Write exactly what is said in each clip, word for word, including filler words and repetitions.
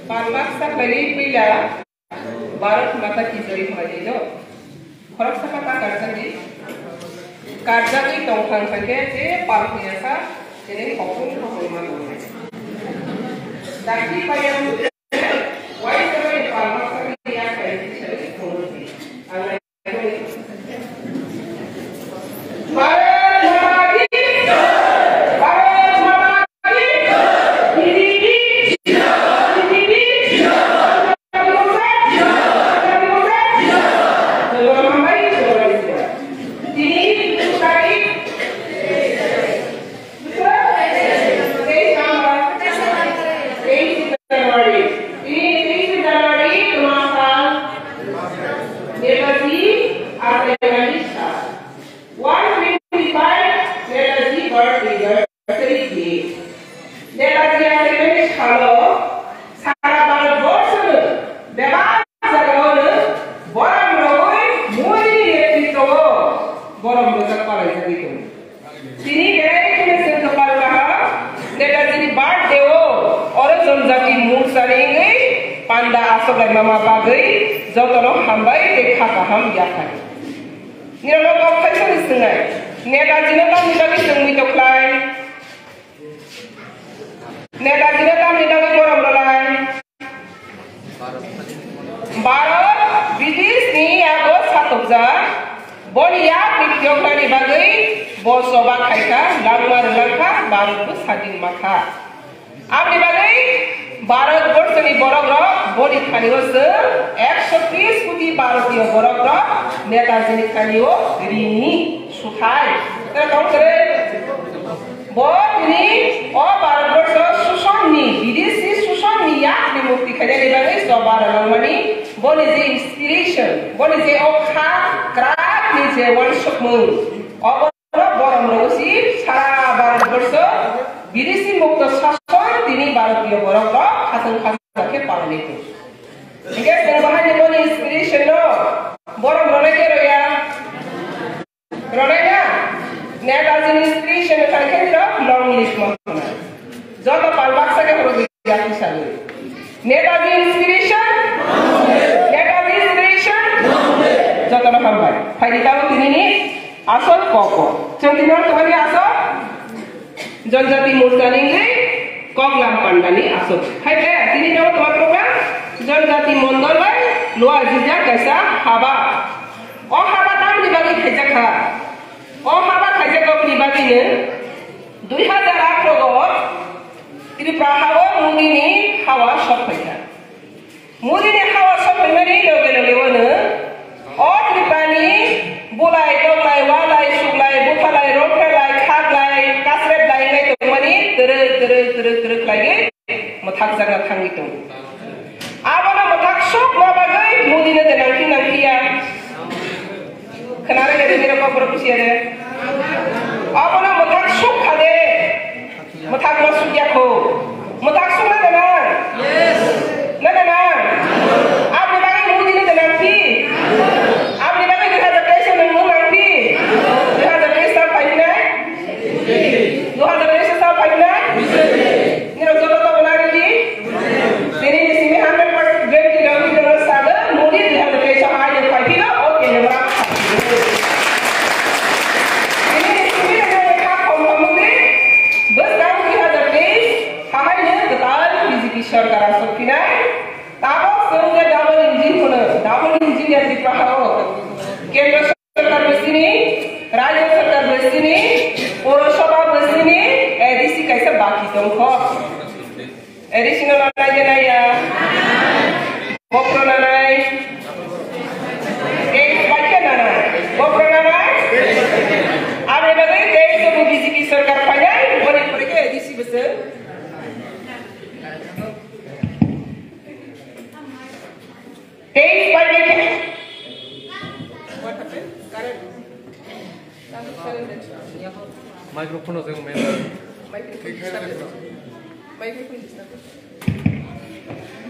Pal baksa khainwi puila Bharat Mata ki Jai khainwi no. Khoroksa kha ta karjagwi. Karjagwi tongthang khaikhe je pal phiyasa, tini hopung hopung ma tongnai. Dakti payam, wai sabai pal baksa khainwi ya khainwi khainwi tongnai. Ang Bharat माता की जय। भारत माता की जय। बीजेपी जिंदाबाद। बीजेपी जिंदाबाद। তেইশ জানুয়ারি। তিনি তেইশে জানুয়ারি তোমার সাল নেতাজি আচার্য সাল। One twenty five Netaji birth anniversary day. Netaji আচার্য সালো সারা ভারতবর্ষ বেবার জায়গায় বরম রগই মোদী নেতৃত্ব বরম রজা পালাই থাকি তুমি। Tini belai kheno chwng kwpal kaham, Netaji ni birthday o oro Janjati Morcha ni wngwi panda aswk laima bagwi jotono hambai tei kha kaham yaphai. Nirok no kok thaisa ni swngnai, Netaji no tamni bagwi chwngwi tokhlai? Netaji no tamni bagwi borom rwlai? Bharat British ni yago satokjak, boni yak ni phiyoknani bagwi bo choba khaikha, langma rwlangkha, Bharat bo sadin makha. Aboni bagwi Bharat borso ni borok rok boni thani o chwng ekso tris koti Bharatiyo borok rok Netaji ni thani o rini suthai. Tei tong kwrwi. Bo tini o Bharatborsho sushon ni, bidesi sushon ni yak ni mukti khainani bagwi choba rwlangmani, boni je inspiration, boni je o kha kwrak ni je uansukmung, obo borom rwgwi si sara Bharatborsho bidesi mukto sashon tini Bharatiyo borok rok khasang khasa khe palani tong. Hingke chwng bahai ni boni inspiration no borom rwnai khe rwya. Rwnaina, Netaji ni inspiration ni thani khe nirok long list mo khna. Joto pal baksa khe horo bidya hisabe. Netaji inspiration, Netaji inspiration. Joto no hambai. Phaidi tamo tini ni asol koko. Chwng tini no tongmani asol. Janjati Morcha ni wngwi koklam pandani aswk. Hai khe tini tamo toma program Janjati Mondol bai lua jijak kaisa haba. O haba tamni bagwi khaijak kha? O haba khaijak rokni bagwino dui hazar atharo o Tripura hao Modi ni hawa sok phaikha. Modi ni hawa sokphaimani loge loge wano o Tripurani bulai, toklai, walai, suklai, buthalai, rongpherlai, khaklai, kasreplai wnglai tongmani kwrwk, kwrwk, kwrwk, kwrwk khlaiwi mwthakjakna thangwi tongo. Abono mwthak sukna bagwi Modi no de nangphi nangphiya? Khwnarwi de, nini rok kok borok busiya de. Abono mwthak suk kha de. Mwthak ma sukya kho. Mwthak sukna de nang? Yes. Na de nang? Aboni bagwi Modi no de nangphi? Aboni bagwi dui hazar teis o nwng nangphi? Dui hazar teis sal phaiphinai? Dui hazar teis sal phaiphinai? Nirok joto to nang di? Tini ni simi hundred percent guarantee rok ni jora sado, Modi dui hazar teis o hai ni phai phino, o kendra. Tini ni simi ni jora kha khom khom di, bwsang dui hazar teis, hahai ni kwtal B J P sorkar aswk phinai, tabok chwng je double engine hwno, double engine ya Tripura o. Kendra Sarkar bo sini, Rajya Sarkar bo sini, Purosabha bo sini, A D C kaisa baki tongkho. A D C no nanai de naiya? Bokro nanai. Teis bai khe nanai. Bokro nanai. Aboni bagwi teis bo B J P sarkar phainai, boni pore khe A D C bo se. Teis bai khe. Microphone o jeng men.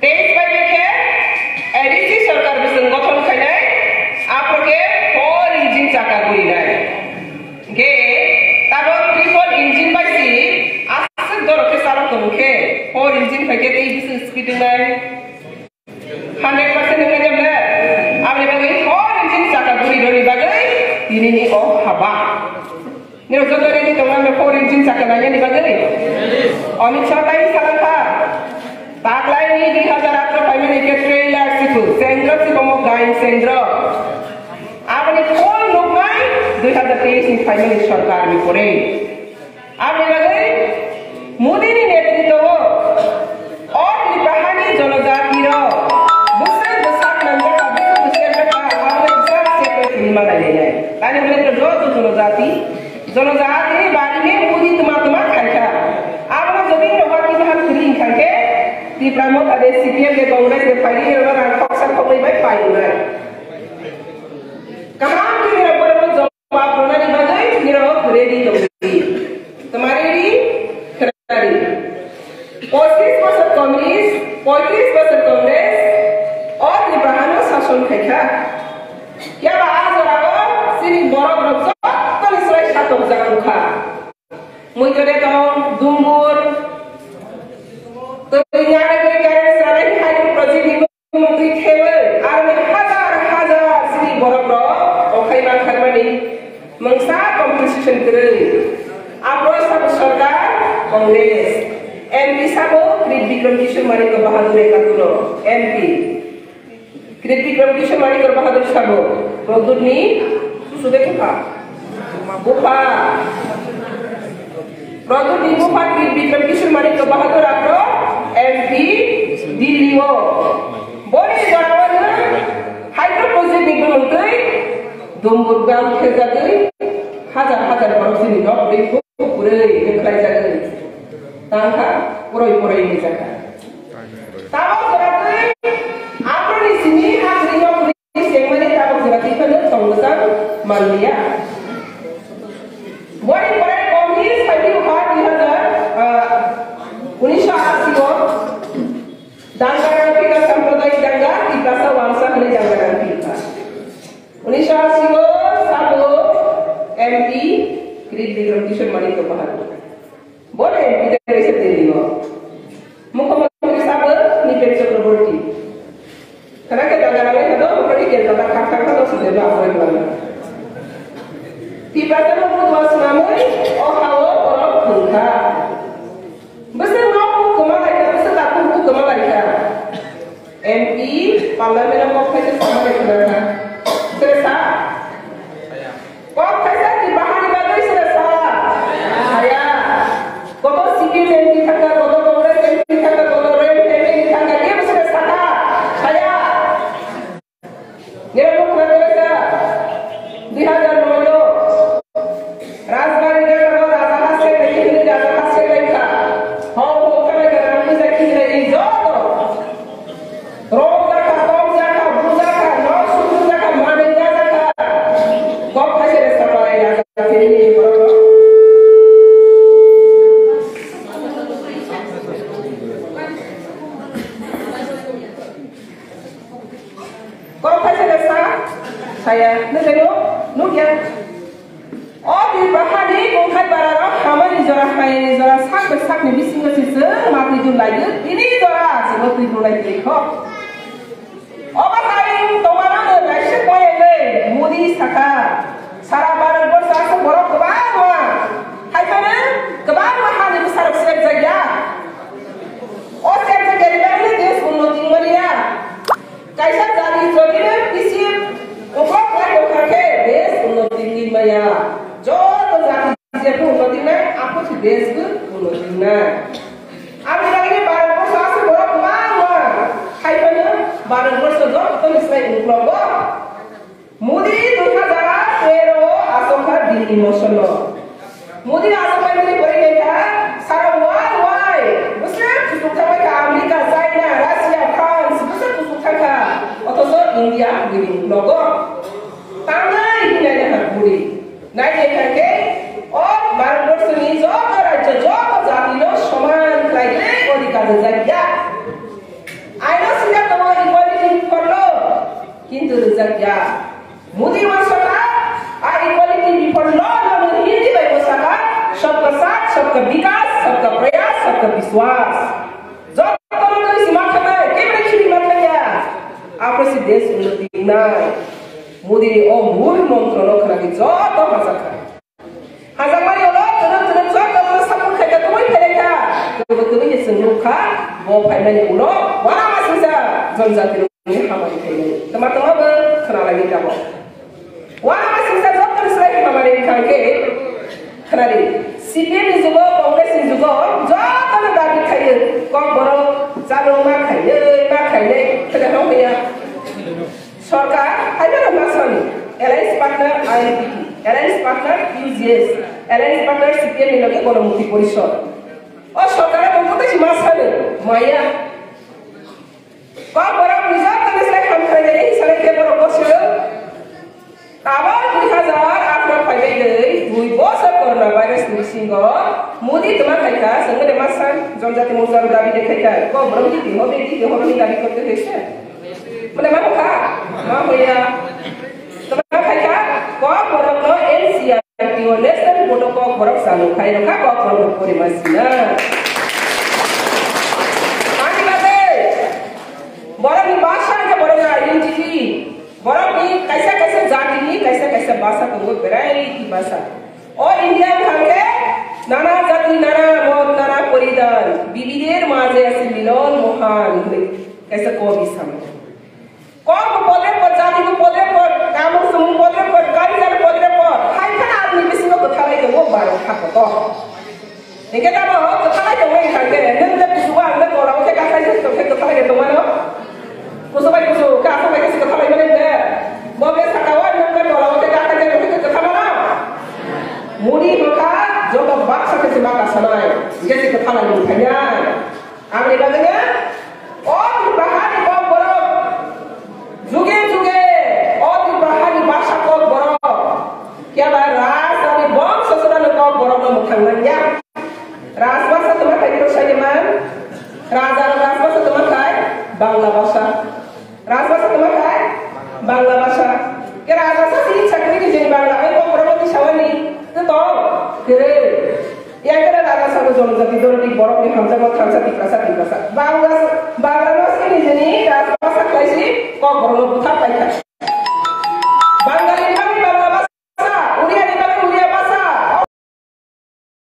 Teis bai khe A D C sarkar bwswng gothon khainai, aphuru khe four engine chakka gurinai. Ge, tabok triple engine bai si, aswk dorok khe chalok tongo khe, four engine bai khe tei bwswng speed Hundred percent wngkha khe ble? Aboni bagwi four engine chakha guri rwni bagwi tinini o haba. Nirok joto ready tongo, ang four engine chakha nainani bagwi? Amit Shah tai salangkha. Taklaini dui hazar atro phaimani khe trailer siku, sendro siku mo gain sendro. Aboni full nuknai dui hazar teis ni phaimani sorkar ni pore. Aboni bagwi Modi ni netritwo o Tripura hani jonojati rok bwswk bwsak nangjak, bwswk bwsak nangjak, aboni bwsak separate ni manai nai. Tani hwnwi joto jonojati, jonojati ni bari ni Modi tuma tuma khaikha. Abono jodi rok wati baham kwrwi wngkha khe Tipra Motha de, C P M de, Congress de phaidi rok rang khoksa khoknwi bai pai wngnai. Kaham khe nirok borokno jawab rwnani bagwi nirok ready tongdi. Toma ready? Khwnadi. Pochis bosor Communist, poitris bosor Congress, o Tripura hano sason khaikha. Phiya ba a jorao chini borok rok jottoni slai satokjak wngkha. Muitu de tong, dumbur, twi nyarwi gari salai hydro project ni Mungtwi khewi aroni hazar hazar sini borok rok okhai mankharmani mungsa compensation kwrwi. Apro sabo sorkar Congress, M P sabo Krit Bikram Kishore Manikya Bahadur Ekatur, M P. Krit Bikram Kishore Manikya Bahadur sabo Pradyut ni susude bupha. Bupha. Pradyut ni bupha Krit Bikram Kishore Manikya Bahadur apro M P Delhi o. Boni jora o hydro project ni bumung twi dumbur gam khejagwi hajar hajar borok chini nok ri phu purwi khlaijagwi tangkha, puroi puroi ni jaka. Tabok jora twi aphuru ni simi hakri nok ri sengmani tabok jora twi phano tong bwsang manliya. Boni pore Congress thirty four dui hazar, ah, unisho asi o danga rang phika, sampradayik danga, Tiprasa Wangsa hwnwi danga rang phika. Unisho asi o sabo M P Krit Bikram Kishore Manikya Bahadur. Bo M P de kaisa Delhi o. Mukhyamantri sabo Nipet Chakraborty. Khana khe danga rang phika do, mukhyamantri Kolkata khak khak khak sujai ba aphai khwlangma. Tiprasa no budwa swnamwi o ha o borok thwngkha. Bwswk nok kwma laikha, bwswk takhuk kwma laikha. M P, Parliament o kok thaisa samani khwlangkha. Sere sa? Kok thaisa Tripura hani bagwi sere sa? Saya. Koto C P M M P thangkha, koto Congress M P thangkha, koto R M M P thangkha, kebo sere sakha? Saya. Nirok khwna khe sa, dui hazar noi o Rajbari Nagar o Raja Hasek bai khe hwnwi Raja Hasek bai kha. Hok hok khe bai kha, rang bwsa khe bai joto. Rok jakha, tok jakha, bu jakha, nok sukru jakha, manwi jakha. Kok khaise resa parai Raja Hasek ni borok. Kok khaisa khe sa, saya, nukjano, nukya. O Tripura hani kungkhai bara rok hamani jora, hayani jora, sak bai sakni bisingo se chwng matwi dun laio, tini jora chwngno twi dun lai twi kho. Obo hai tomano no kaisa koyangwi Modi sakha, sara Bharat borsho aswk borok kwbangma, hai phano kwbangma hani bwsarok sep jakya. O sep jakya ni bagwi desh unnoti wngmani ya. Kaisa jati jodi no bisi uklok lai tongkha khe desh unnoti wngwi maya. Joto jati jephru unnoti wngnai, aphuru se desh bo unnoti wngnai. Aboni bagwi Bharat borsho aswk borok kwbangma, hai phano Bharat borsho jotoni slai uklogo. Modi dui hazar tero o asokha Delhi motion o. Modi asokha bini pori lekha sara worldwide bwswk kuchuk thangbai kha America, China, Russia, France bwswk kuchuk thangkha. Othocho India bini nogo tangnai hinai lekha buri. Nai lekha khe o Bharat borsho ni joto rajyo joto jati no soman khlai le odhikar rwjak ya. Aino swijak tongo equality ni pholno, kintu rwjak ya. Modi bo saka, a equality ni pholno no Hindi bai bo saka, sabka saath, sabka vikas, sabka prayas, sabka vishwas. Joto no twi si ma kha Modi ni o mul montro no khwnadi joto hajakha. Hajakmani ulo twrwk twrwk joto no support khaikha, tubui phelaikha. Tubui tubui ni chwng nukha, bo phaimani ulo uanama singsa jonjati rokni hamari khaimani. Tama tama bo khwnalai ni tabok. Uanama singsa joto ni slai hamari wngkha khe khwnadi. C P M ni jugo, Congress ni jugo joto no dabi khaio. Kokborok chalung ma khainai, ma khainai, khwna hwnkhe ya. Sorkar, hai jora ma sani, alliance partner I N P T, alliance partner U G S, alliance partner C P M ni loge Gonomukti Porishod. O sorkar o bumung tei ma sani, maya. Kokborok ni joto ni sai hamkrai nai, sai khe borok bosio. Tabok dui hajar atharo phaibai dei, dui bosor corona virus ni bisingo, Modi tuma khaikha, sengmene ma san, jonjati murjaru dabi de khaikha, kokborok ni twi hobe, twi hobe ni dabi korte hoise. Mane ma kha? Ma hoya. Tama khai kha, kokborok no N C E R T o national board o kokborok chalo khai rokha, kokborok no pori ma sina. Ani bade, borok ni basa ke borok ni identity, borok ni kaisa kaisa jati ni kaisa kaisa basa tongo, variety basa. O India wngkha khe nana jati, nana mot, nana poridan, bibidher maze ase milon mohan, hinwi kaisa kobi samo. Kokbo podrepot, jatibo podrepot, kamung sumung podrepot, culture podrepot, hai phano aboni bisingo kwthalai tongo baro kha kotor. Hinkhe tamo kwthalai tongmani thangkhe, nwng tei kuchugo ang tei tola o khe kakhai se tongkhe kwthalai khe tongmano? Kuchuk bai kuchuk khe aswk bai khe se kwthalai mani hwnkhe? Bo khe saka o nwng tei tola o khe kakhai se tongkhe kwtha mano? Muni hwnkha joto baksa khe se ma kasanai, hinkhe se kwthalai mung khainai. Aboni bagwino o Tripura hani kokborok juge juge o Tripura hani basa kokborok keba rajani bongso sodani kokborokno mwthang manya. Rajbasa tongma khai bwrwi saiman, raja rajbasa tongma khai Bangla basa. Rajbasa tongma khai Bangla basa. Ke rajbasa si chakri ni jeni Bangla bai kokborok ni sawani to kere. Yang kere rajbasa jonojati jonoti borok ni hamjakma thansa Tiprasa Tiprasa. Bangla